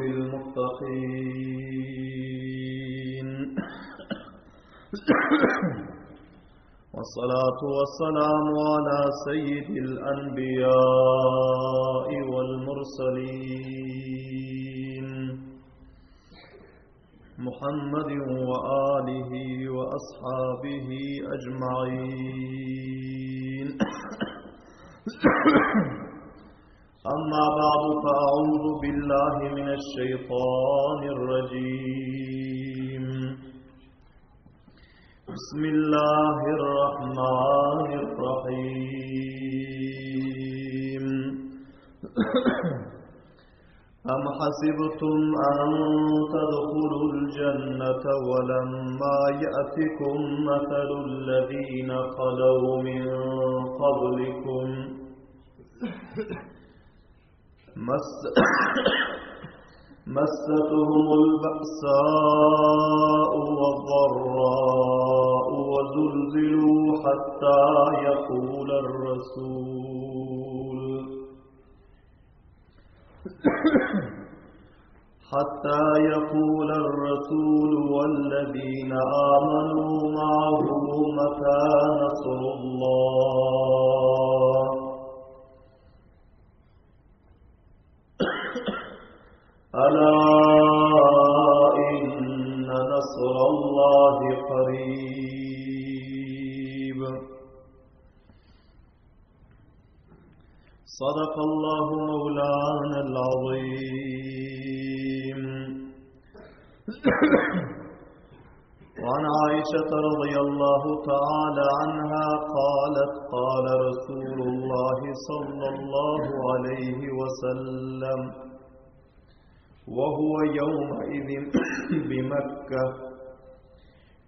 للمتقين والصلاة والسلام على سيد الأنبياء والمرسلين محمد وآله وأصحابه أجمعين أما بعد فأعوذ بالله من الشيطان الرجيم بسم الله الرحمن الرحيم أم حسبتم أن تدخلوا الجنة ولما يأتكم مثل الذين خلوا من قبلكم مس مستهم البأساء والضراء وزلزلوا حتى يقول الرسول حتى يقول الرسول والذين آمنوا معه متى نصر الله ألا إن نصر الله قريب صدق الله مولانا العظيم وعن عائشة رضي الله تعالى عنها قالت قال رسول الله صلى الله عليه وسلم وهو يومئذ بمكة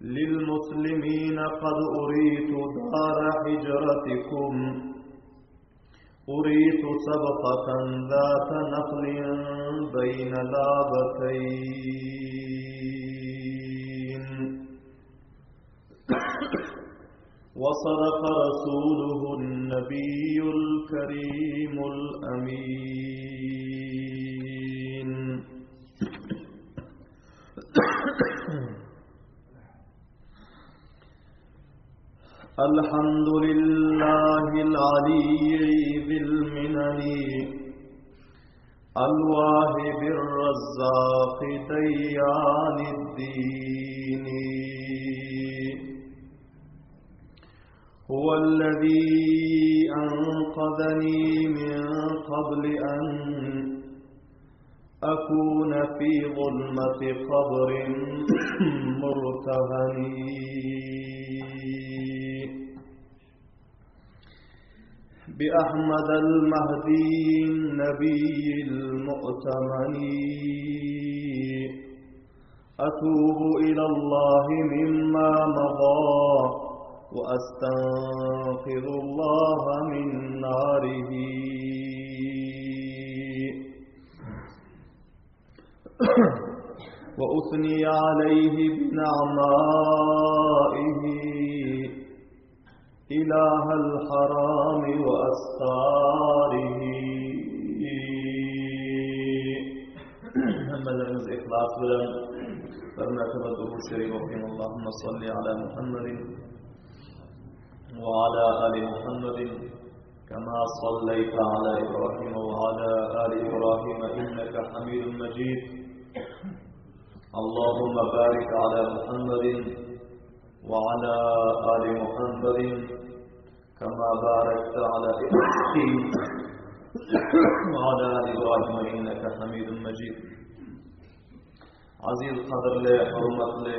للمسلمين قد أريت دار حجرتكم أريت سبقة ذات نخل بين لابتين وصدق رسوله النبي الكريم الأمين الحمد لله العلي ذي المنن الواهب الرزاق ديان الدين هو الذي أنقذني من قبل أن أكون في ظلمة قبر مرتهني بأحمد المهدي النبي المؤتمن أتوب إلى الله مما مضى وأستنقذ الله من ناره وأثني عليه بنعمائه إله الحرام وأستاره Hemmelerimiz ihlas bilen bir mertebe durud şerif okuyun. Allahümme salli ala Muhammedin ve ala ali Muhammedin كما صليت على إبراهيم وعلى آل إبراهيم إنك حميد مجيد اللهم بارك على محمد وعلى آل محمد كما باركت على إبراهيم وعلى آل إبراهيم إنك حميد مجيد Aziz gadyrly, hormatly,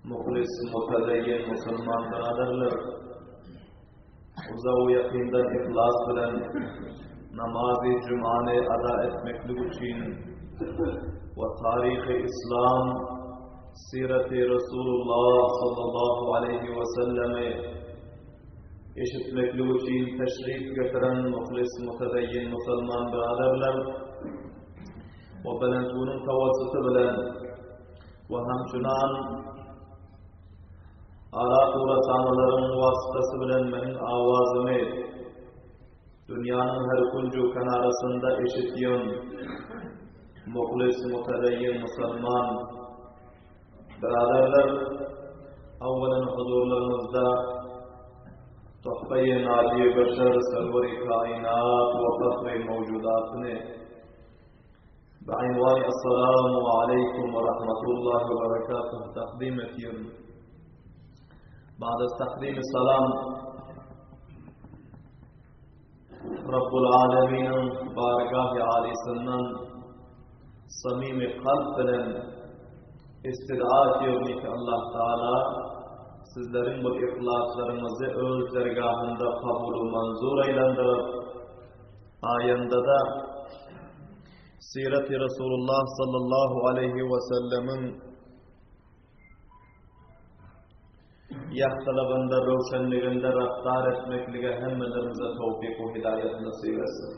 muhlis, mutedeyyin musulman byradarlar! Uzak ýakyndan yhlas bilen namazy jumany ada etmeklik üçin we taryhy yslam, siraty Resulullah sallallahu aleýhi we sellemi eşitmeklik üçin teşrif getiren muhlis, mutedeyyin musulman byradarlar! We belentgunyň tawassuty bilen we hamçunan Ala-uratanalaryň wasytasy bilen meniň awazymy dünýäniň her künju-kenarasynda eşitýän. Muhlis, mutedeyyin musulman biraderler, awwelen huzurlaryňyzda Tuhfe-i Naci Beşer Serwer-i Kainat we Fahri Mewjudatyny Bi'inwani Essalamu Aleýkum we Rahmetullahi we Berekatuh takdim etýärin. Ba'da takdimi salam Rabbul Aleminiň bargahy alysynyň samimi kalp bilen istida etýärin ki Allah Taala sizleriň bu yhlaslaryňyzy öz dergahynda kabul manzur eýlendirip aýandada Sirat-i Resulullah sallallahu aleyhi ve sellemiň ýagtylygynda, röwşenliginde raftar etmeklige hemmelerimize towfyk we hidaýat nasyp etsin.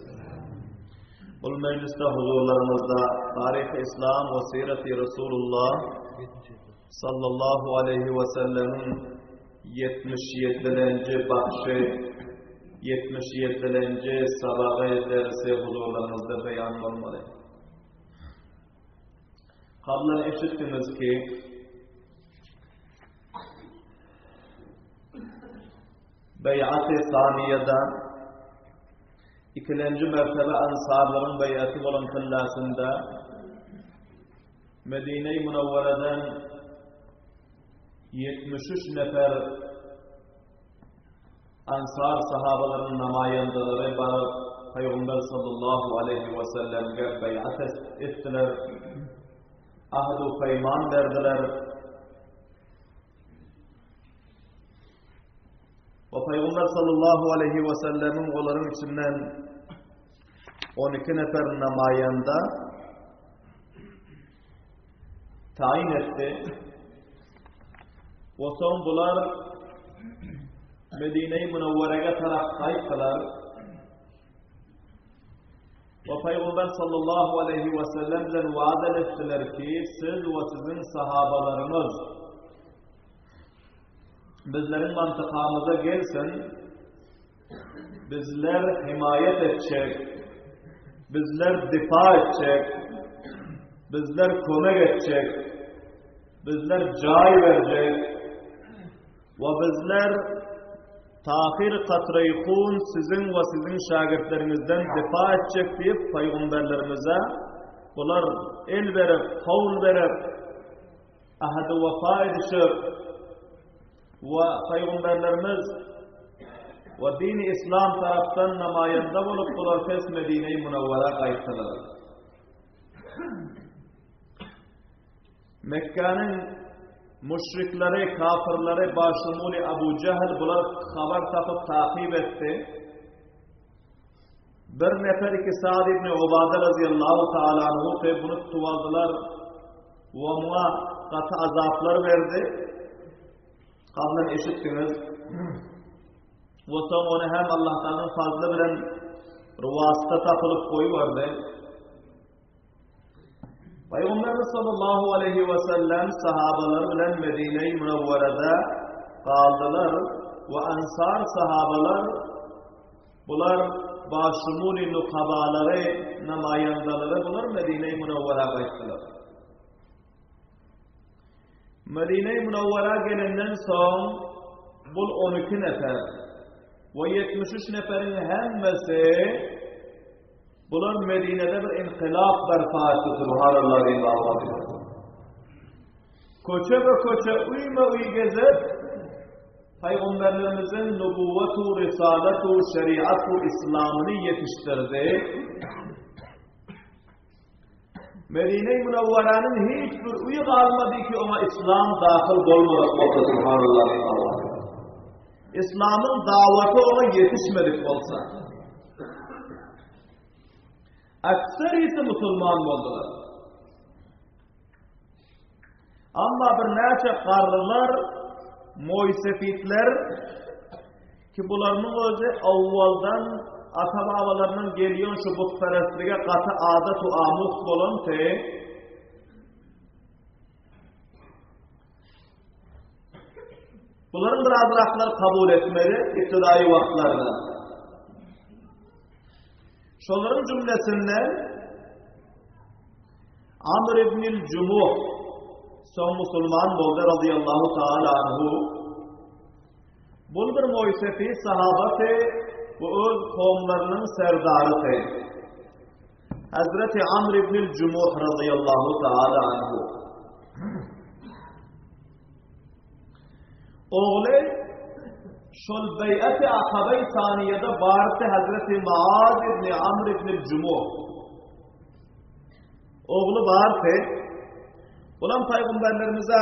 Bul mejlisde huzurlaryňyzda Taryhy Islam we Sirat-i Resulullah sallallahu aleyhi ve sellemiň 77-nji bagşy 77-nji sabagy dersi huzurlaryňyzda beýan bolmaly. Kablan eşitdiňiz ki, Beýat-y Saniýada ikilenji mertebe ansarlaryň beýaty bolan tyllasynda Medine-i Münewwereden 73 nefer Ansar sahabalaryň namaýandalary baryp, Pygamber sallallahu aleýhi we sellemge beýat etdiler, ahd-u peýman berdiler. We Pygamber sallallahu aleýhi we sellemiň olaryň içinden 12 nefer namaýanda taýyn etdi. We soň bular Medine-i Münewwerege tarap gaýtdylar. We Pygamber sallallahu aleyhi we sellem bilen wadeleşdiler ki, siz we siziň sahabalaryňyz bizleriň mantykamyza gelsin, Bizler himaýat etjek, bizler difa etjek, bizler kömek etjek, bizler jaý berjek we bizler Tahir Katraýhun siziň we siziň şägirtleriňizden difa etjek diýip pygamberlerimize bular el berip, kawl berip, ahdy wefa edişip we pygamberlerimiz we dini islam tarapdan namaýanda bolup bular pes Medine-i Munawwara gaýtdylar. Mekgäniň müşrikleri, kafirleri, başumuli Abu Jahl bular habar tapyp takyp etdi. Bir nefer ki Sa'd ibn Ubada razyýallahu taala anhu bunu tutup aldylar we muňa gaty azaplar berdi. Kablan eşitdiňiz. We soň ony hem Allah Taalanyň fazly bilen rywasda tapylyp goýberdi. Pygamberimiz sallallahu aleyhi ve sellem sahabalar bilen Medine-i Münevvere'de galdylar we ansar sahabalar Bular başşumuli nukabalary, namaýandalary bular Medine-i Münewwerä gaýtdylar. Medine-i Münewwerä gelenden soň bul 12 nefer we 73 neferiň hemmesi bular Medinede bir inkılap berpa etdi subhanallah diýip awaz Köçe be köçe, uýma uý gezip, Pygamberlerimiziň nubuwwatu, risalatu, şeriatu, islamyny ýetişdirdi. Medine-i Münewweranyň hiç bir uýy galmady ki, oňa islam dahyl bolmadyk bolsa, subhanallah. Islamyň dawaty oňa ýetişmedik bolsa. Akserisi musulman boldular. Amma birnäçe garrylar, moýsefitler ki bularynyň özi awwaldan ata-babalaryndan gelýän şu butperestlige gaty adat-u amuh bolan te Bularyň birazraklary kabul etmeli ibtidaýy wagtlarda. Şolaryň jümlesinden. Amr ibnil Jumuh soň musulman boldy razyýallahu taala anhu. Bul bir moýsefi sahabasy we öz kowumlarynyň serdarysy. Hazreti Amr ibnil Jumuh razyýallahu taala anhu. Ogly şol beýat-i Akabe-i Saniýede bardy Hazreti Maaz ibn Amr ibn Jumuh. Ogly bardy. Olam paýgamberlerimize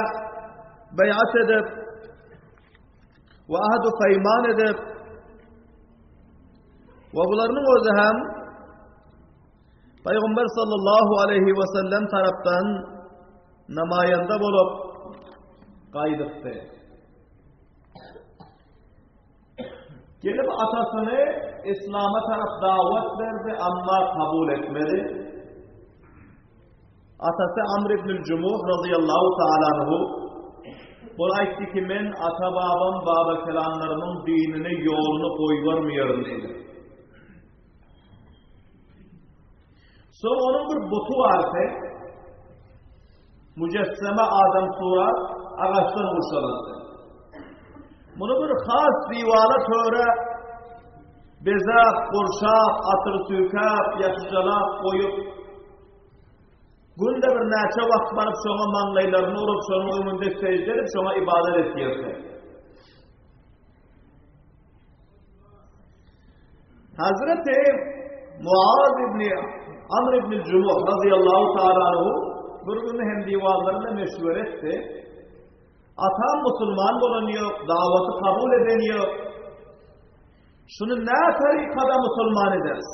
beýat edip we ahd peýman edip we bularyň özi hem Paýgamber sallallahu aleyhi we sellem tarapdan namaýanda bolup gaýdypdy. Gelip atasyny islama tarap dawat berdi, amma kabul etmedi. Atasy Amr ibn Jumuh radıyallahu ta'ala anhu bul aýtdy ki men ata babam baba kelanlarymyň dinini ýoluny goýbermeýärin diýdi. Soň onuň bir buty bardy. Müjesseme adam surat agaçdan gurşalandy. Muny bir has diwala töre bezäp, gurşap, atyr süýkäp, ýaşyjalap goýup, günde bir näçe wagt baryp şoňa maňlaýlaryny urup, şonuň öňünde sežde edip, şoňa ibadat etýärdi. Hazreti Muaz ibn Amr ibn Cumuh radıyallahu ta'ala anhu bir gün hem diwanlarynda meşwere etdi. Atam musulman bolan yok, davatı kabul eden yok. Şunu ne tarikada musulman ederiz?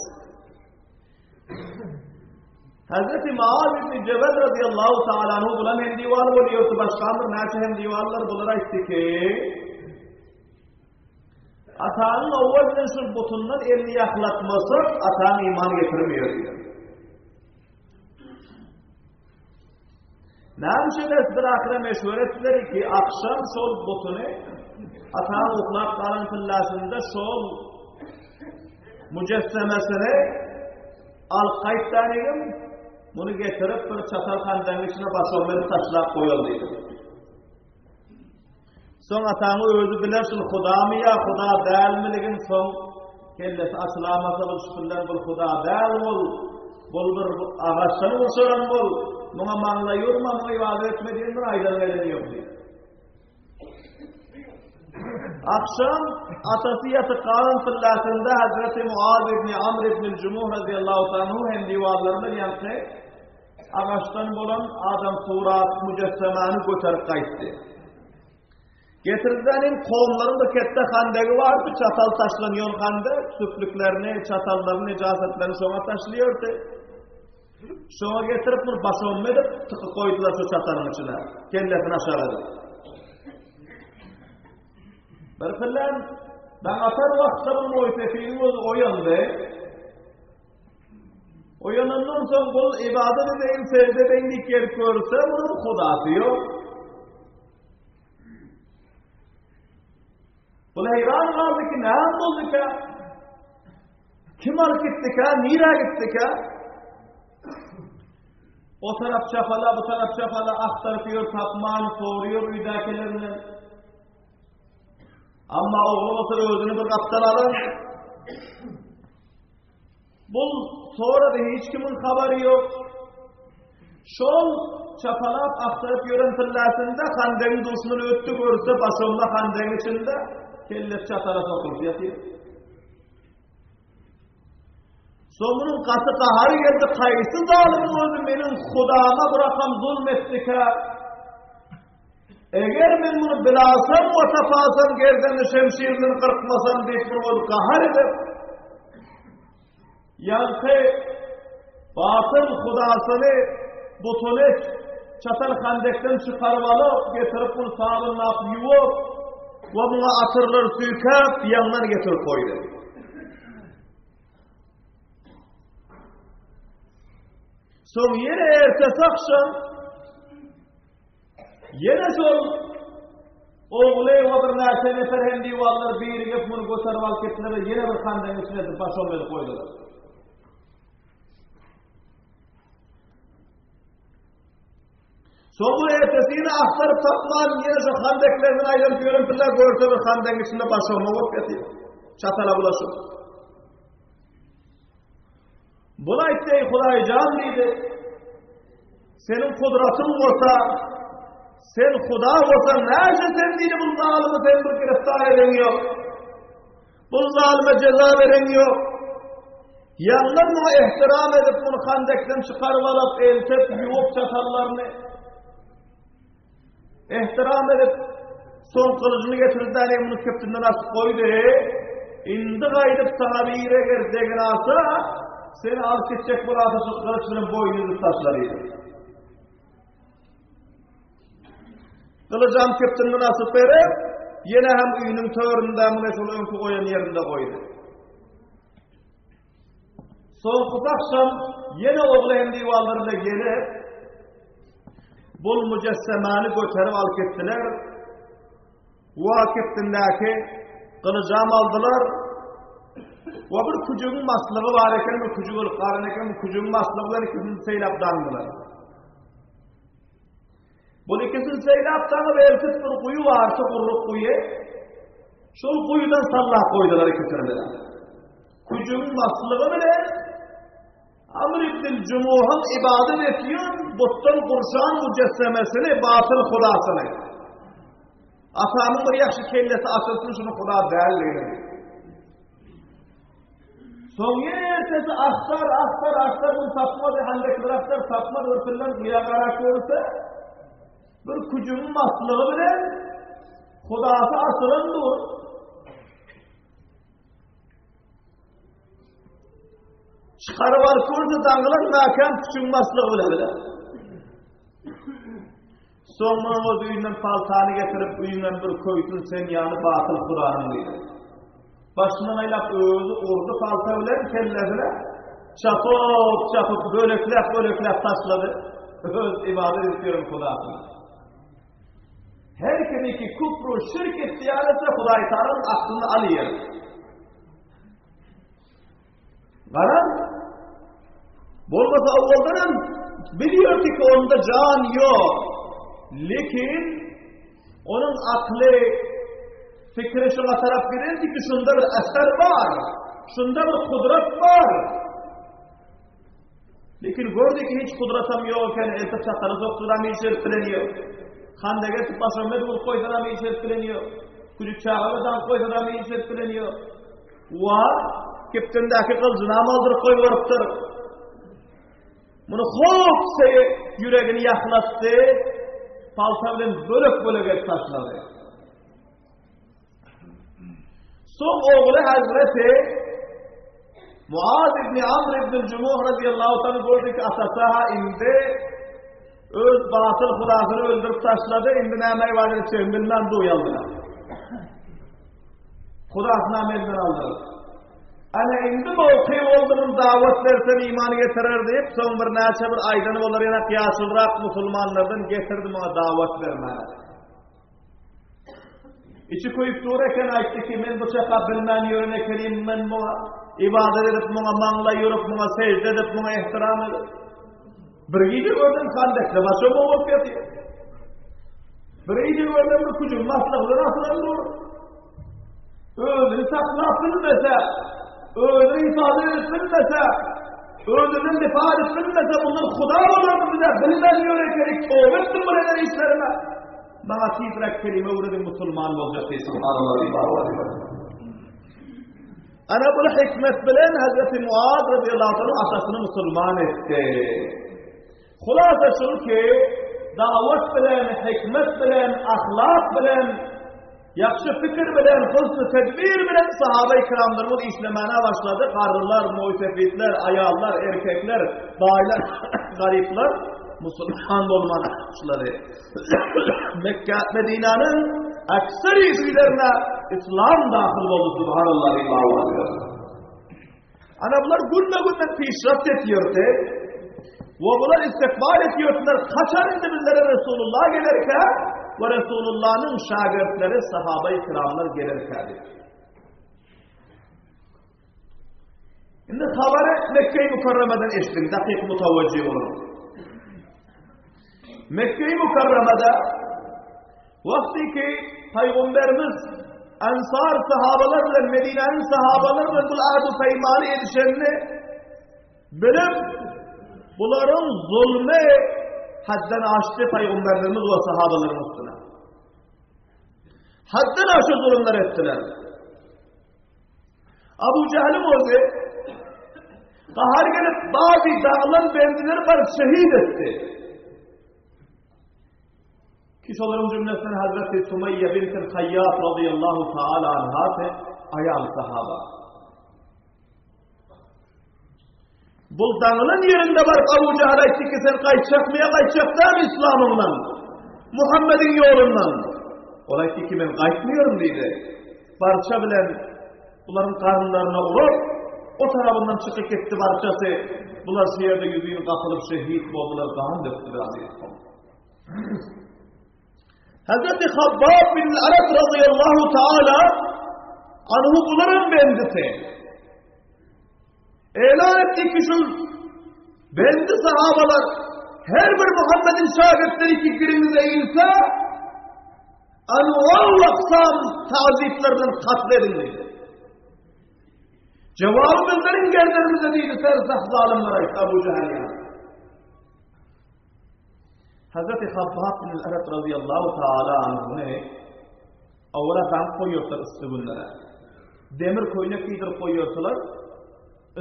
Hazreti Muaz ibn Cebel radıyallahu ta'ala anhu bulan hem diwan bolýardy, başga bir näçe hem diwanlar bular aýtdy ki, Atanyň owal bilen şul butundan elini ýaklatmasa, ataň iman getirmeýär diýýär. Näme üçin bir ahyra meşweret etdiler ki, akşam şol butuny ataň uklap galan tyllasynda şol müjessemesini alyp gaýtdanygym, muny getirip bir çatal handagyň içine başoň berip taşlap goýaly diýdi. Soň ataňy özi biler şul hudamy ýa huda dälmiligin soň kellesi açylamasa bul şukuldan bul huda däl bul bul bir agaçdan gurşalan bul muňa maňlaý urma muňa ibadet etme diýen bir aýdan gelen ýok diýip. Akşam atasy ýatyp galan tyllasynda Hazreti Muaz ibn Amr ibn Jumuh radiyallahu anhu hem diwarlarynda ýaňky agaçdan bolan adam surat müjessemany göterip gaýtdy. Getirdiler kowumlaryň bir ketde handegi bardy, çatal taşlanýan handek, süplüklerini, çatallaryny, nejasatlaryny şoňa taşlaýardy. Şoňa getirip bir başoňmy edip tykyp goýdular şu çatalyň içine. Kellesini aşak edip. Bir filan daň atar wagtda bir moýsefiniň özi oýandy. Oýanandan soň bul ibadet edeýin, secde edeýin diýip gelip görse, munuň hudasy ýok. Bul heýran galdy ki, näme bolduka? Kim alyp gitdika, nirä gitdika? O tarap çapala, bu tarap çapala, aktaryp ýör, tapman, soruyor öýdäkilerinden. Amma ogly bolsa özüni bir gapdal alan. Bul sorady hiç kimiň habary ýok. Şol çapalap aktaryp ýören tyllasynda handegiň duşundan ötdi görse başomma handegiň içinde kellesi çatala sokulyp ýatyr. Soň munuň gaty gahary geldi, kaýsy zalymyň özi meniň Hudama bu rakam zulm etdikä? Eger men muny bilasam we tapasam gerdenini şemşir bilen gyrkmasam diýip muny ol gahar edip, ýaňky batyl hudasyny butuny çatal handekden çykaryp alyp, getirip muny sabynlap ýuwup we muňa atyrlar süýkäp, ýaňdan getirip goýdy. Soň ýene ertesi akşam Ýene şol ogly we birnäçe nefer hem diwarlar birigip muny göterip alyp gitdiler we ýene bir handagyň içine edip başom edip goýdular. Soňra ertesini agtaryp tapman, ýene şu handeklerden aýlanyp ýörendirler, görse bir handegiň içinde başogma bolup ýatyr. Çatala bulaşyp. Bul aýtdy, eý Hudaýjan diýdi. Seniň kudratyň bolsa, sen Huda bolsaň, näçe sen diýdi bu zalymy sen bir giriftar eden ýok. Bu zalyma jeza beren ýok. Ýaňlar muňa ehtiram edip, muny handekden çykaryp alyp, eltip, ýuwup çatallaryny ehtiram edip, soň gylyjyny getirdi, muny keptinden asyp goýdy. Indi gaýdyp saňa bir eger degin alsa, seni alyp gitjek bolasa şu gylyç bilen boýnuny üzüp taşlar diýdi. Gylyjam keptinden asyp berip, ýene hem öýüniň töründe muny şol öňki goýan ýerinde goýdy. Soňky akşam ýene ogly hem diwallar bilen gelip, bul müjessemani göterip alyp gitdiler. Wa keptindäki gylyjam aldylar. Wa bir küjügiň maslygy bar eken, bir küjük olup galan eken, bu küjügiň maslygy bilen ikisini seýläp daňdylar. Bu ikisini seýläp daňyp eltip bir guýy bardy, gurruk guýy. Şol guýudan sallap goýdular ikisini bilen. Küjügiň maslygy bilen Amr ibn Jumuhyň ibadet etýän butdan gurşan müjessemesini, batyl hudasyny. Atamyň bir ýagşy kellesi açylsyn şuny huda däldigini. Soň ertesi agtar, agtar, agtar, bunu tapmady, handekler agtar, tapmady, bir pillen guýa garap görse, bir küjügiň maslygy bilen hudasy asylan dur. Çykaryp alyp görse daňylan mäkäm küçügiň maslygy bilen bile. Soň munuň öz öýünden paltany getirip, öýüňem bir köýsün sen ýaly batyl hudanyň diýdi. Başyndan aýlap özi urdy palta bilen kellesine, çapyp, çapyp, bölekläp, bölekläp taşlady. Öz ibadet edip ýören hudasyny. Her kim ki küfr şirk ihtiýar etse Hudaý Tagalaň aklyny alýar. Garaz, bolmasa owaldan hem bilýärdi ki onda jan ýok. Lekin onuň akly fikri şoňa tarap giderdi ki şunda bir eser bar, şunda bir kudret bar. Lekin gördi ki hiç kudratam ýok eken, eltip çatala sokduram hiç edip bilen ýok. Handege etip başa med urup goýsaram hiç edip bilen ýok. Küçük çagalar daňyp goýsaram hiç edip bilen ýok. Wa, kepdendäki gyljynam aldyryp goýberipdir. Muny hop seýe ýüregini ýaklatdy, palta bilen bölek-bölek edip taşlady. Soň ogly Hazreti Muaz ibn Amr ibn Jumuh radiyallahu ta'ala gördi ki atasy indi öz batyl hudasyny öldürip taşlady, indi näme ibadet etjegini bilmän duýaldylar. Hudasyny elden aldylar. Ana indi mowky boldugyny dawat bersen iman getirer diýip, soň bir näçe bir aýdan bolar ýene ýaşulrak musulmanlardan getirdi muňa dawat bermäne. Içi köýüp dur eken aýtdy ki, men bu çaka bilmän ýören ekenim, men muňa ibadet edip, muňa maňlaý ýörüp, muňa sejde edip, muňa ehtiram edip. Bir gije gördüm handekde başa bolup ýatyr. Bir gije gördüm bir küjüň maslyklar asylan dur. Özüni saklap bilmese, özüni ifade edip bilmese, özünden difa edip bilmese, bunlar Huda bolarmy bize bilmän ýören ekenik, toba etdim bu eden işlerime. Maňa tizräk kelime öwrediň musulman boljak diýip subhanallah diýip. Ana bu hikmet bilen Hazreti Muaz radıyallahu anh atasyny musulman etdi. Hulasa şul ki, dawat bilen, hikmet bilen, ahlak bilen, ýagşy pikir bilen, husn tedbir bilen sahaba-i kiramlarymyz işlemäne başlady. Garrylar, moýsefitler, aýallar, erkekler, baýlar, garyplar musulman bolmana başlady. Mekge, Medinäniň aksar öýlerine islam dahyl boldy, subhanallah diýip Ana bular günbe-günden pişraft etýärdi. We bular istikbal etýärdiler. Haçan indi bizlere Resulullah gelerkä we Resulullahnyň şagirtleri sahaba-i kiramlar gelerkä diýip. Indi habary Mekke-i Mükerremeden eşidiň, dakyk mutawajjih boluň. Mekge-i Mukarramada wagty ki Pygamberimiz Ansar sahabalar bilen Medinäniň sahabalary bilen bu ahd-u peýmany edişenini bilip bularyň zulmy haddan aşdy Pygamberimiz we sahabalaryň üstüne. Haddan aşa zulumlar etdiler. Abu Jahlyň özi gahar gelip bazy daglan bendileri baryp şehit etdi. Ki şolaryň jümlesinden Hazreti Sumeýye bintil Hayyat radıyallahu taala anha aýal sahaba. Bul daňylan ýerinde baryp Abu Jahl aýtdy ki sen gaýtjakmy ýa gaýtjak dälmi islamyňdan? Muhammediň ýolundan. Ol aýtdy ki men gaýtmyaryn diýdi. Barça bilen bularyň garynlaryna urup, o tarabyndan çykyp gitdi barçasy. Bular şu ýerde ýüzin gapylyp şehit boldular, gan dökdüler aziz Hazreti Habbab bin Arat radıyallahu taala anhu bularyň bendisi. Elan etdi ki şu bendi sahabalar her bir Muhammed'in şagirdleri ki birimize inse anval aksam taziplerden katledin dedi. Cevabı bizlerin gerdenimize değildi sersah zalimler aytdy Abu Cehel ýaly. Hazreti Habbab bin Eret radıyallahu taala anhuny awala daňyp goýýardylar yssy günlere. Demir köýnek giydirip goýýardylar.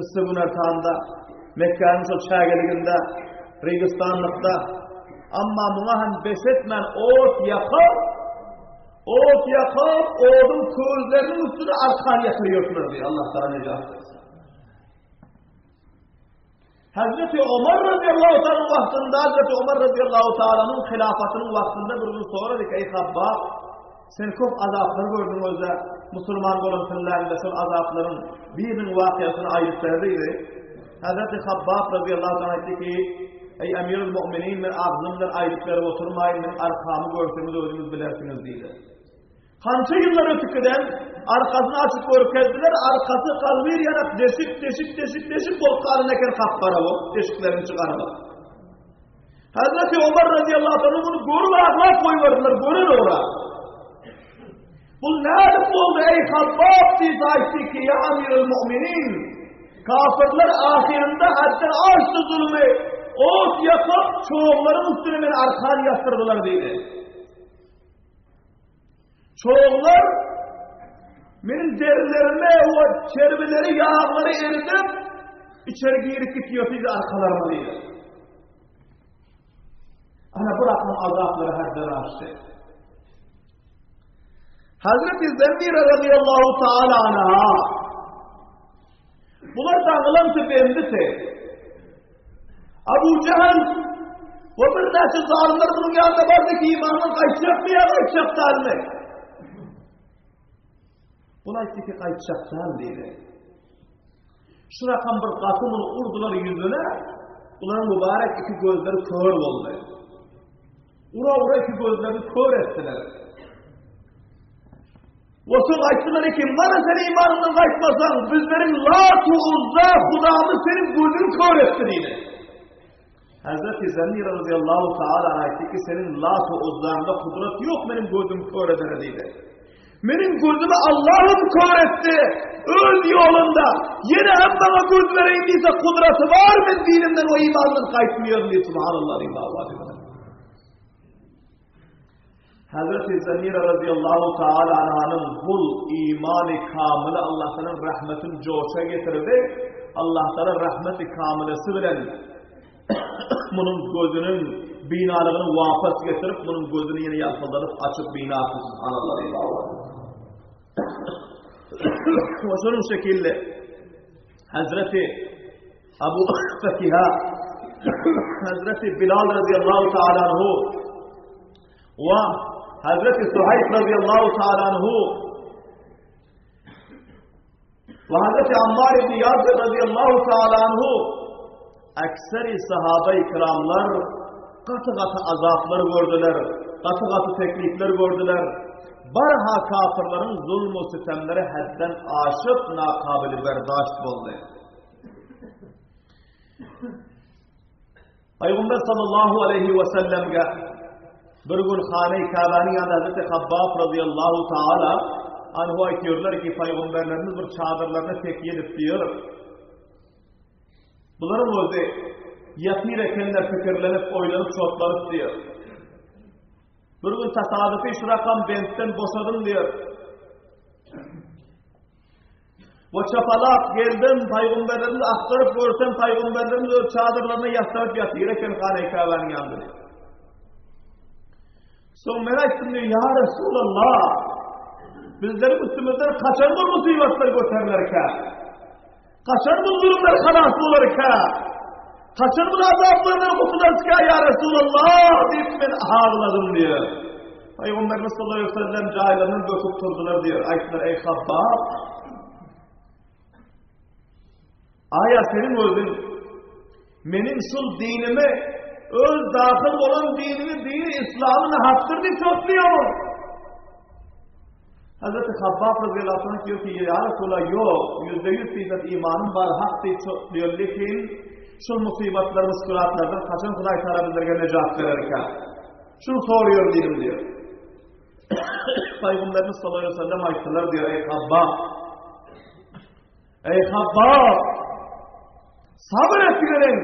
Yssy gün ertanda Mekgäniň şol çägeliginde, registanlykda amma muňa hem bes etmän ot ýakyp, ot ýakyp, oduň közleriniň üstüne arkan ýatyrýardylar diýýär. Allah taala nejat bersin. Hazreti Omar radıyallahu ta'ala wagtynda Hazreti Omar radıyallahu ta'alanyň hilafatynyň wagtynda bir gün soradyk, ey Habbab, sen köp azaplar gördüň özde, musulman bolan tillerinde şol azaplaryň biriniň wakyýasyny aýdyp ber diýdi. Hazreti Habbab radıyallahu ta'ala aýtdy ki, ey emirül mu'minin, men agzym bilen aýdyp berip oturmaýyn, meniň arkamy görseňiz özüňiz bilersiňiz diýdi. Kança ýyllar ötüp giden, arkasyny açyp görkezdiler, arkasy galbir ýanak deşik, deşik, deşik, deşik bolup galan eken gap-gara bolup, deşiklerini çykarylyp. Hazreti Omar radıyallahu anh bunu görüp aglap goýberdiler, gören ora. Bu nädip boldy ey Habbab diýip aýtdy ki, ya amirul mu'minin, kafirler ahyrynda hadden aşdy zulmy, ot ýakyp, çoglaryň üstüne meni arkan ýatyrdylar diýdi. Çoglar meniň derilerime we çerbileri, ýaglary eridip, içeri girip gitýär diýdi arkalaryma diýdi. Ana bu rakam azaplary hadden aşdy. Hazreti Zemmire radıyallahu taala anha Bular daňylan tübendisi. Abu Cehal we birnäçe zalymlar bunuň ýanyna bardy ki, imandan gaýtjakmy ýa gaýtjak dälmi? Bul aýtdy ki, gaýtjak däl diýdi. Şu rakam bir gaty muny urdular ýüzüne, bularyň mübarek iki gözleri kör boldy. Ura-ura iki gözlerini kör etdiler. We soň aýtdylar ki, Mana sen imanyňdan gaýtmasaň, bizleriň Lat we Uzza hudamyz seniň gözüňi kör etdi diýdi. Hazreti Zemir radıyallahu taala aýtdy ki, seniň Lat we Uzzaňda kudrat ýok meniň gözümi kör edere diýdi. Meniň gözümi Allahym kör etdi. Öz ýolunda ýene hem maňa göz bereýin diýse kudraty bar men dinimden we imandan gaýtmaýaryn diýdi. Subhanallah diýdi. Hazreti Zemire radıyallahu taala anhanyň bul imany kamyly Allah Taalanyň rahmetini joşa getirdi. Allah Taala rahmeti kamylysy bilen munuň gözüniň binalygyny wapas getirip, munuň gözüni ýene ýalpyldadyp açyp bina etdi. Subhanallah. We şonuň şekilde Hazreti Abu Fakiha Hazreti Bilal radıyallahu taala anhu we Hazreti Suhayb radıyallahu taala anhu we Hazreti Ammar ibn Yasir radıyallahu taala anhu akseri sahaba-i kiramlar gaty-gaty azaplar gördüler, gaty-gaty teklipler gördüler. Barha kafirleriň zulm-u sitemleri hadden aşyp nakabili berdaşt boldy. Pygamber sallallahu aleýhi we sellemge bir gün Hane-i Käbäniň ýanynda Hazreti Habbab razyýallahu taala anhu aýtýarlar ki, pygamberlerimiz bir çadyrlaryna tekýe edip diýer. Bularyň özi ýatyr ekenler pikirlenip, oýlanyp, çotlanyp diýer. Bir gün tasadyfy şu rakam bentden boşadym diýer. We çapalap geldim, pygamberlerimizi aktaryp görsem, pygamberlerimiz öz çadyrlaryna ýassanyp ýatyr eken Hane-i Käbäniň ýanynda diýip. Soň men aýtdym diýip, ýa Resulallah, bizleriň üstümizden haçan bu musibatlar göterilerkä? Haçan bu zulumlar halas bolarka? Haçan bu azaplardan gutularka ýa Resulallah diýip men agladym diýip. Pygamberimiz sallallahu aleyhi ve sellem jaýlaryndan böküp turdular diýip, aýtdylar, eý Habbab, Aýa seniň özüň meniň şul dinime öz dahyl bolan dinimi dini İslamy nahakdyr diýip çotlaýarmyň? Hazreti Habbab radıyallahu anh diyor ki, Ya Resulallah yok, %100 fiyat imanım var, hak diýip çotlaýar, lekin şul musibatlar, müşkülatlardan haçan Hudaý Taala bizlerge nejat bererkä? Şunu soruyor diýdim diýär. Peygamberimiz sallallahu aleyhi ve sellem aýtdylar diýär, ey Habbab, Eý Habbab! Sabyr etginiň!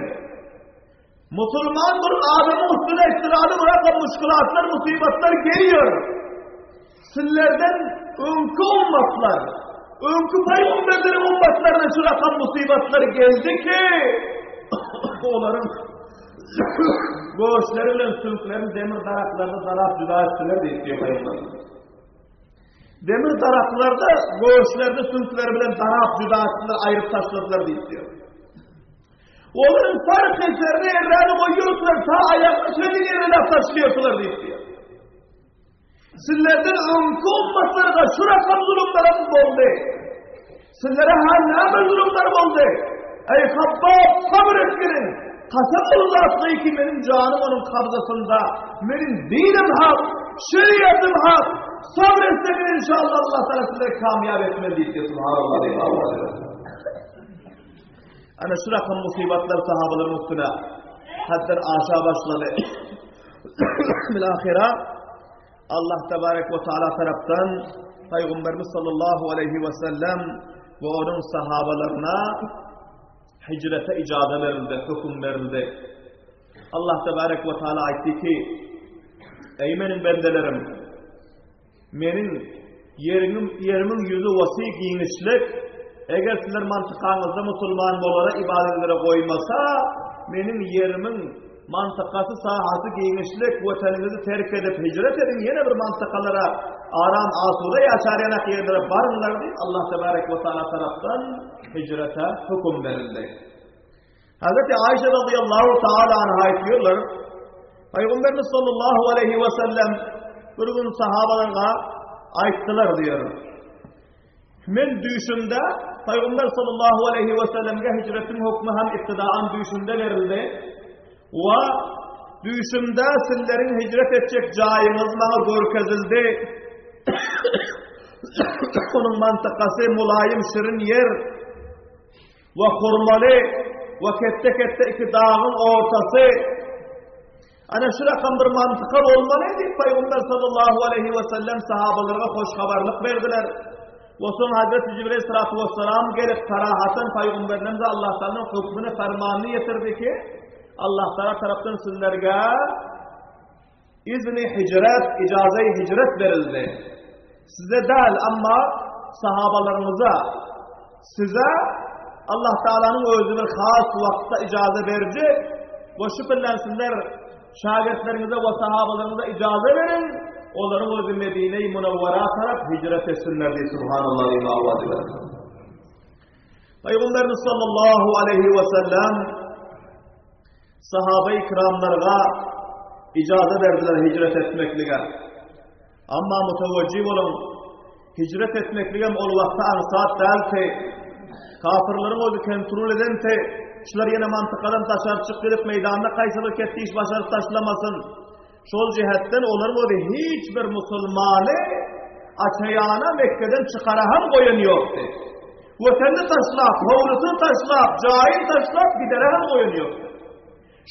Musulman bir adamyň üstüne ihtilaly bırakan müşkülatlar, musibatlar geliyor. Sizlerden öňki ummatlar, öňki peygamberlerin ummatlaryna şu rakam musibatlar geldi ki, olaryň göğüsleri bilen süňklerini demir daraklarda darap juda etdiler diýip diýip peygamber. Demir daraklarda göğüslerini süňkleri bilen darap juda etdiler, aýryp taşladylar diýip diýip. Olaryň fark eserine erräni goýýardylar, ta aýagyny çenli erräni taşlaýardylar diýip diýip. Sizlerden öňki ummatlara şu rakam zulumlaram boldy. Sizlere ha näme zulumlar boldy? Ey Habbab sabır etginiň. Kasam Allah'a ki benim canım onun kabzasında, benim dinim hak, şeriatım hak. Sabretsenin inşallah Allah Teala sizleri kamyab etmeli diýip Subhanallah diýip Allah. Ana şu rakam musibatlar sahabalaryň üstüne haddan aşa başlady. Bilahira Allah tebarek ve taala tarapdan Peygamberimiz sallallahu aleyhi ve sellem ve onun sahabalarına hicrete icaze verildi, hüküm verildi. Allah tebarek ve taala aýtdy ki, Ey meniň bendelerim, Meniň ýeriňim, ýerimiň ýüzi wasi giňişlik, eger sizler mantykaňyzda musulman bolara ibadetlere goýmasa, meniň ýerimiň mantykasy, sahasy giňişlik, weteniňizi terk edip hijret ediň ýene bir mantykalara, aram asuda ýaşar ýanak ýerlere baryňlar diýip Allah tebarek we taala tarapdan hijrete höküm berildi. Hazreti Ayşe radıyallahu taala anha aýtýarlar, Peygamberimiz sallallahu aleyhi ve sellem bir gün sahabalarga aýtdylar diýär. Men düýşümde Peygamber sallallahu aleyhi ve sellemge hicretin hükmü hem iktidaan düýşümde berildi. We düýşümde sizleriň hicret etjek jaýyňyz maňa görkezildi. Onuň mantykasy mulaýym şirin ýer. We hurmaly we ketde-ketde iki dagyň ortasy. Ana şu rakam bir mantyka bolmaly diýip Pygamber sallallahu aleyhi we sellem sahabalara hoş habarlyk berdiler. We soň Hazreti Jibril salatu vesselam gelip sarahatan Pygamberimize Allah Taalanyň hükmüni fermanyny ýetirdi ki, Allah Taala tarapdan sizlerge izni hicret, ijaze hicret berildi. Size däl, amma sahabalaryňyza, size Allah Taalanyň özi bir has wagtda ijaze berjek we şu bilen sizler şagirtleriňize we sahabalaryňyza ijaze beriň, olaryň özi Medine-i Munawwara tarap hicret etsinler diýip subhanallah diýip awaz berdi. Pygamberimiz sallallahu aleyhi we sellem Sahaba-i kiramlarga ijaza berdiler hijret etmeklige. Amma mutewejji boluň, hijret etmekligem ol wagtda aňsat däldi. Kafirleriň özi kontrol edenti, şular ýene mantykadan daşary çykyp gidip meýdanda haýsy bir ketdi iş başaryp taşlamasyn. Şol jihetden olaryň özi hiç bir musulmany açaýana Mekgeden çykara hem goýan ýokdy. Watanyny taşlap, howlusyny taşlap, jaýyny taşlap gidere hem goýan ýokdy.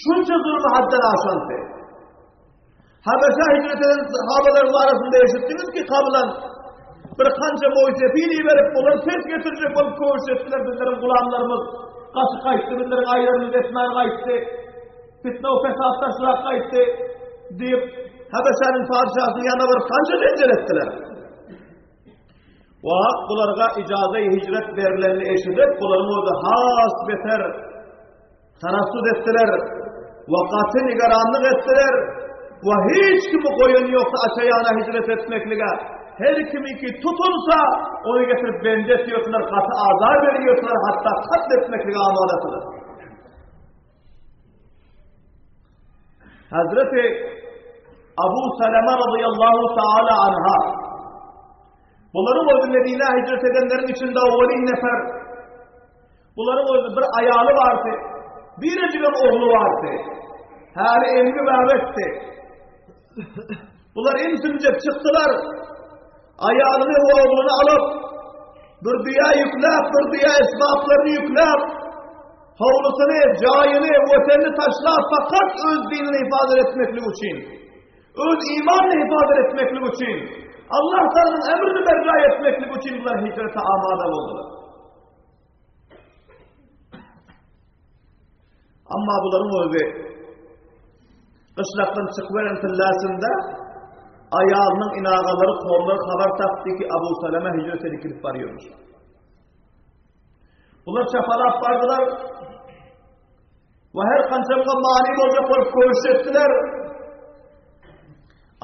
Şunça zulmy haddan aşandy. Habeşä hijret eden sahabalaryň arasynda eşitdiňiz ki, kabylan bir kança moý-sepil iberip, olar ses getirjek bolup köwüş etdiler, bizleriň gulamlarymyz gaçyp gaýtdy, bizleriň aýlarymyz etmän gaýtdy, fitne-u fesat taşlap gaýtdy diýip, Habeşäniň patyşasynyň ýanyna baryp kança jenjel etdiler. Wah, bularga ijaza-i hijret berlenini eşidip, bularyň özi has beter Tarassut etdiler we gaty nigeranlyk etdiler we hiç kimi goýan ýokdy aça-ýana hijret etmeklige. Her kimiki tutulsa, ony getirip bendi etýärdiler, gaty azar berýärdiler, hatda katl etmeklige amadadylar. Hazreti Abu Salama radıyallahu taala anha Bularyň özi Medinä hijret edenleriň içinde owwalin nefer. Bularyň özi bir aýaly bardy, birejigem ogly bardy. Häli emgi bäbekdi. Bular imsimjek çykdylar. Aýalyny we ogluny alyp, bir düýä ýükläp, bir düýä esbaplaryny ýükläp, howlusyny, jaýyny, wetenini taşlap, fakat öz dinini hifazat etmeklik üçin, öz imanyny hifazat etmeklik üçin, Allah Taalanyň emrini berjaý etmeklik üçin bular hijrete amada boldular. Amma bularyň özi gyşlakdan çykyp beren tillasynda aýalynyň inagalary kollar habar tapdy ki Abu Salama hijret edip gidip barýarmyş. Bular çapalap bardylar. We her kançamga mani boljak bolup köwüş etdiler.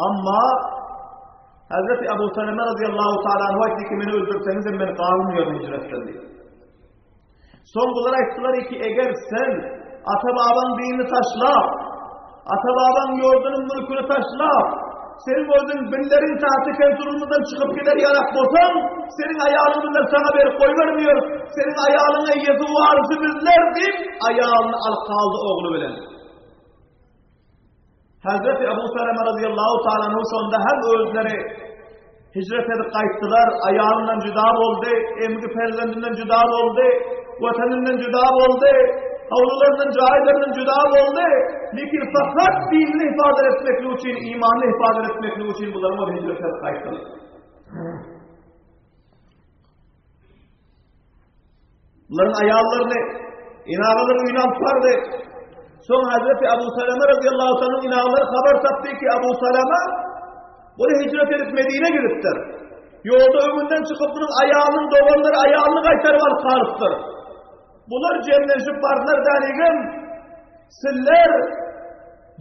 Amma Hazreti Abu Salama radıyallahu ta'ala anhu aýtdy ki, meni öldürseňiz hem men galmıyorum hicretden diýip. Soň bular aýtdylar ki, eger sen ata-babaň dinini taşlap, ata-babaň ýurdunyň mülküni taşlap, seniň özüň billeriň tagty kontrolundan çykyp gider ýarak bolsaň, seniň aýalyň bizler saňa berip goýbermiýor, seniň aýalyň eýesi warysy bizler diýip, aýalyny alyp galdy ogly bilen. Hazreti Abu Salama radıyallahu ta'ala anhu şonda hem özleri hicret edip gaýtdylar, aýalyndan juda boldy, emgi perzendinden juda boldy, watanynden juda boldy, howlularyndan, jaýlaryndan juda boldy. Lekin fakat dinini hifazat etmeklik üçin, imanyny hifazat etmeklik üçin bular ol hicret edip gaýtdylar. Bularyň aýallaryny, inagalary öýüne alyp bardy. Soň Hazreti Abu Salama radıyallahu anh'ın inagalary habar tapdy ki Abu Salama bunu hicret edip Medine gidipdir. Ýolda öňünden çykyp bunun aýalynyň doganlary aýalyny gaýtaryp alyp galypdyr. Bular jemlenişip bardylar dänigem, sizler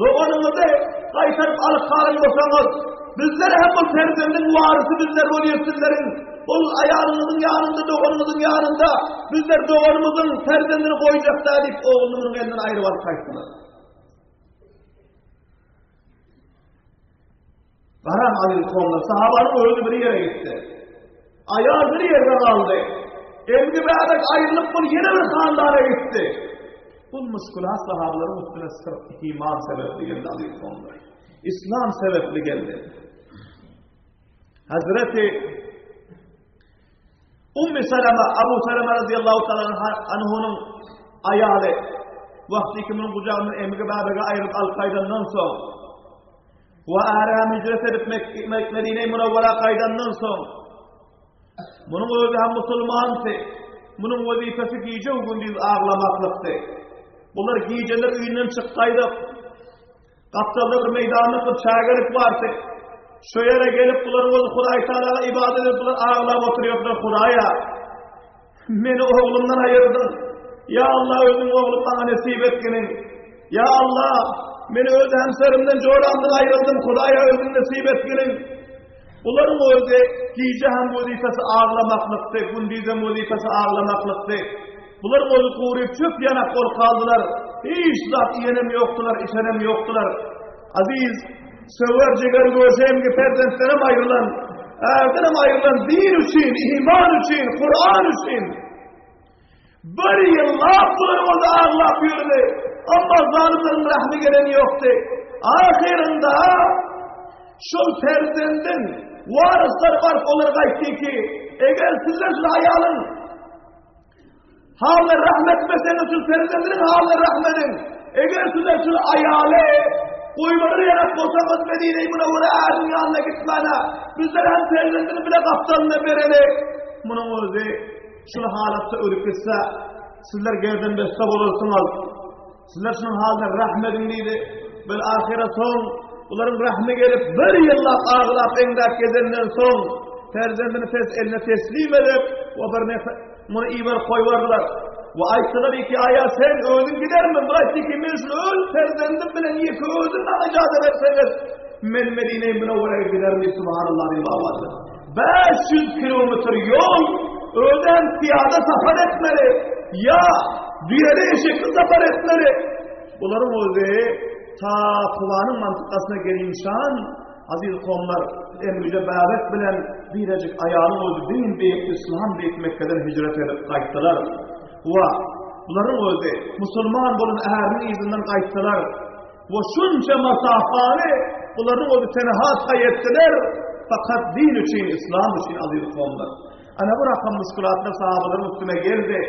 doganyňyzy gaýtaryp alyp galan bolsaňyz, bizler hem bu perzendiň warysy bizler bolýar sizleriň. Ol aýalyňyzyň ýanynda, doganyňyzyň ýanynda bizler doganymyzyň perzendini goýjak däl diýip, ogluny munuň elinden aýryp alyp gaýtdylar. Garam alyl kowumlar, sahabanyň özi bir ýere gitdi. Aýal bir ýerde galdy. Emgi bäbek aýrylyp bul ýene bir handana gitdi. Bu muşkulat sahabalaryň üstüne syrf iman sebäpli geldi alyl kowumlar. İslam sebäpli geldi. Hazreti Ummi Salama, Abu Salama radıyallahu ta'ala anhunyň aýaly wagty ki munuň gujagyndan emgi bäbegi aýryp alyp gaýdandan soň we äri hijret edip Medine-i Munawwara gaýdandan soň munuň özi hem musulmandy. Munuň wezipesi gije gündiz aglamaklykdy. Bular gijeler öýünden çykyp gaýdyp Gapdalda bir meýdanlyk bir çägelik bardy. Şo ýere gelip bularyň özi Hudaý Tagala ibadet edip bular aglap oturýardylar Hudaýa. Meni oglumdan aýyrdyň. Ýa Allah özüň oglum maňa nesip etginiň. Ýa Allah meni öz hemserimden joramdan aýryldym Hudaýa özüň nesip etginiň. Bularyň özi gije hem wezipesi aglamaklykdy, gündiz hem wezipesi aglamaklykdy. Bular özi guryp çöp ýanak bolup galdylar. Hiç zat iýenem ýokdular, içenem ýokdular. Aziz, söwer jiger göşemgi perzentlerem aýrylan, ärdenem aýrylan din üçin, iman üçin, Kur'an üçin. Bir ýyllap bular özi aglap ýördi. Amma zalymlaryň rahmy gelen ýokdy. Ahyrynda şol perzendiň waryslary baryp olara aýtdy ki, eger sizler şu aýalyň halyna rahm etmeseňiz, şu perzendiniň halyna rahm ediň. Eger sizler şu aýaly goýberer ýarak bolsaňyz Medine-i Münewwere äriniň ýanyna gitmäne, bizler hem perzendini bile gapdalyna bereli. Munuň özi şul halatda ölüp gitse, sizler gerden beste bolarsyňyz. Sizler şunuň halyna rahm ediň diýdi. Bil ahyra soň bularyň rahmy gelip bir ýyllap aglap eňräp gezenden soň perzendini tez eline teslim edip we bir muny iberip goýberdiler. We aýtdylar ki, aýa sen özüň gidermi? Bu aýtdy ki, men şunu öz perzendim bilen ýeke özüm maňa ijaza berseňiz, men Medine-i Münewwerege giderin diýip subhanallah diýip awazy. 500 kilometr ýol özem pyýada sapar etmeli ýa düýeli eşekli sapar etmeli. Bularyň özi ta Kubanyň mantykasyna gelinşan aziz kowumlar emrije bäbek bilen birejik aýalyň özi din beýik islam diýip Mekgeden hijret edip gaýtdylar. Wa bularyň özi musulman bolan äriniň yzyndan gaýtdylar. We şunça masafany bularyň özi tenha saý etdiler, fakat din üçin, islam üçin aziz kowumlar. Ana bu rakam muşkulatlar sahabalaryň üstüne geldi.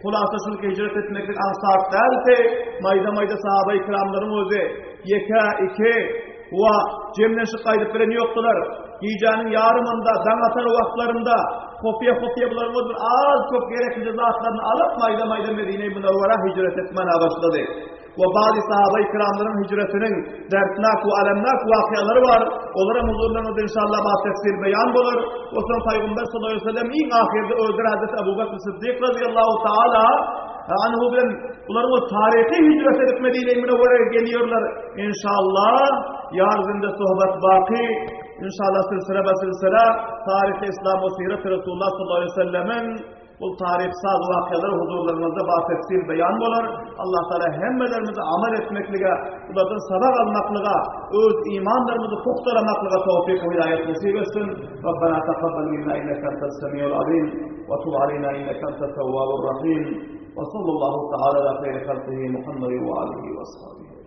Hulasa şul hijret etmeklik aňsat däldi. Maýda-maýda sahaba-i kiramlaryň özi ýeke, iki we jemlenşip gaýdyp bilen ýokdular. Gijäniň ýarymynda, daň atar wagtlarynda hopýa-hopýa bularyň özi bir az-köp gereklije zatlaryny alyp maýda-maýda Medine-i Münewwera hijret etmäne başlady. We bazy sahaba-i kiramlaryň hijretiniň dertnak we alemnak wakyalary bar. Olaram huzurlaryňyzda inşallah ba tefsil beýan bolar. We soň Pygamber sallallahu aleyhi ve sellem iň ahyrda özleri Hazreti Ebu Bekr Siddik razyallahu taala anhu bilen bularyň o taryhy hijret edip Medine-i Münewwere'ye geliyorlar. İnşallah yar zinde sohbet baki. İnşallah silsile be silsile taryhy İslam we siret Resulullah sallallahu aleyhi ve sellemin Bu taryh saz wakyalar huzurlaryňyzda batefsil beýan bolar. Allah Taala hemmelerimizi amal etmeklige, bulardan sabak almaklyga, öz imanlarymyzy pugtalamaklyga towfyk we hidaýat nesip etsin. Rabbana takabbal minna inneke entes semiul alim we tub aleyna inneke entet tewwabur rahim. Ve sallallahu taala ala hayri halkihi Muhammed ve alihi ve ashabihi.